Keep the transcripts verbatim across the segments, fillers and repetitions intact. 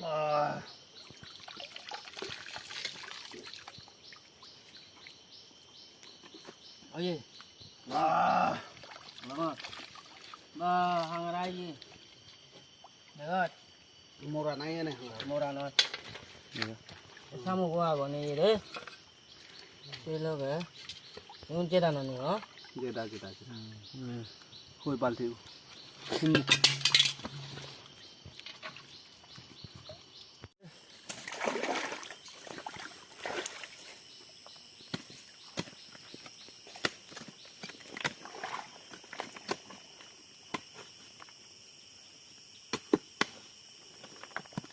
Ah. Oye. Ah. Ba, ba, hangara ye. Degot. Mora nai ene hangara. Mora noi. Iya. Samu gua goni re. Silo ge. Yun jeda nani ho. Jeda, jeda, jeda. Hmm. Hoi balti.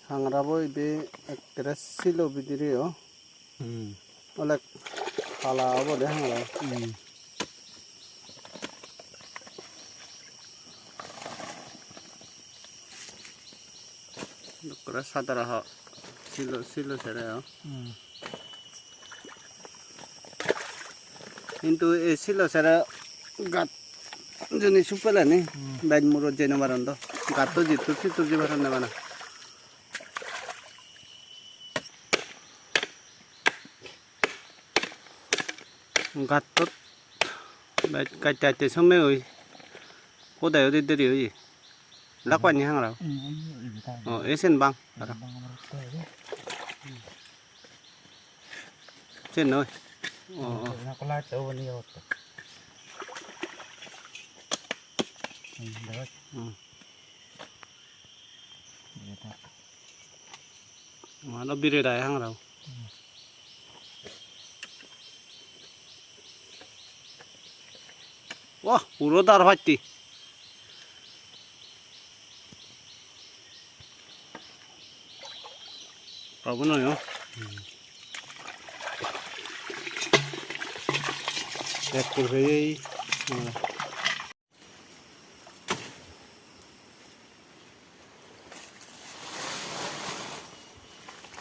Hangrabo ibe ekkere silo bidire o. Hmm. Olek hala obode hangrabo. Hmm. Ekkore sadara ha, silo, silo sere o. Hmm. Hintu ei silo sere gat juni supeleni, hmm, bej muro jei no paron do. Gatto jittur sittur jei paron ne bana. Gattot bej gatte gatte somme oi. Hodai odi deri oye. Lakwani hangrabo. Hmm, hmm, hmm. Oh, esen bang. Aro. Sen noi. Oh, oh. Na kola chau bani yoto. Hmm, dawa. Hmm. Mano biret ai hangrabo. Wah, puro dar patti. Pabo noi o. Ekkur peyei.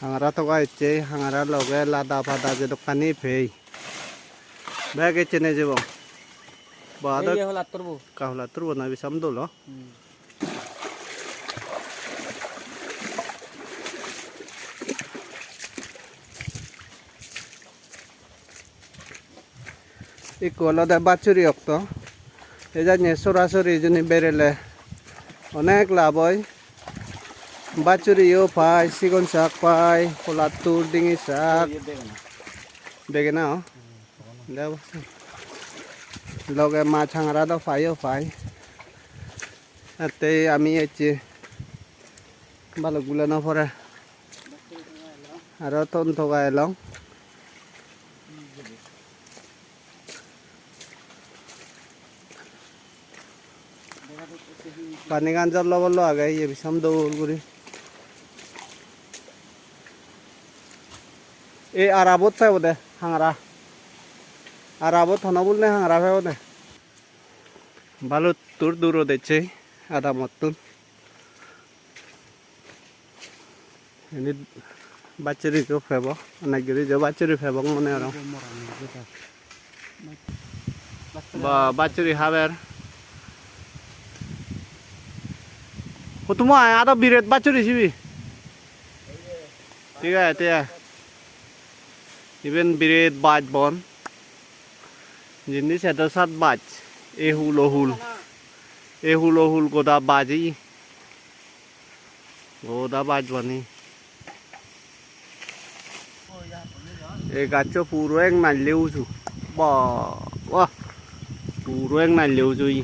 Hangara toga ecche, hangara loge lada pada jedokkani pei. Bek ecche nejebo. Ba, ei do ye holattur bo. Ka holattur bo na bisam dol o. Hmm. Ikko olode bachuri okto. Ei janye sorasori juni berele onek lab oi. Bachuriyo pai, sigon sak pai, holattur dingi sak. Begena o. Loge mach hangara do pai o pai. Atte ami ecche balok gulo no pore. Aro ton toga elong. Panigan jollo bollo age, iye bisam dol guri. Ei arabot pebode hangara. Arabot hono bul nei hangara pebode. Baluttur durot ecche adamottun. Indi bachuri jo pebo, onek guri jo bachuri pebo mone aro. Ba, bachuri haber. Hutumo ai, ado biret bachuri sibi. Thik age, thik age. Iben biret baj bon. Jindi sedo sat baj. E hulo hul. E hulo hul goda baj ei. Goda baj bani. Ei gaccho puro ek nalle uju. Ba, ba. Puro ek nalle uju ei.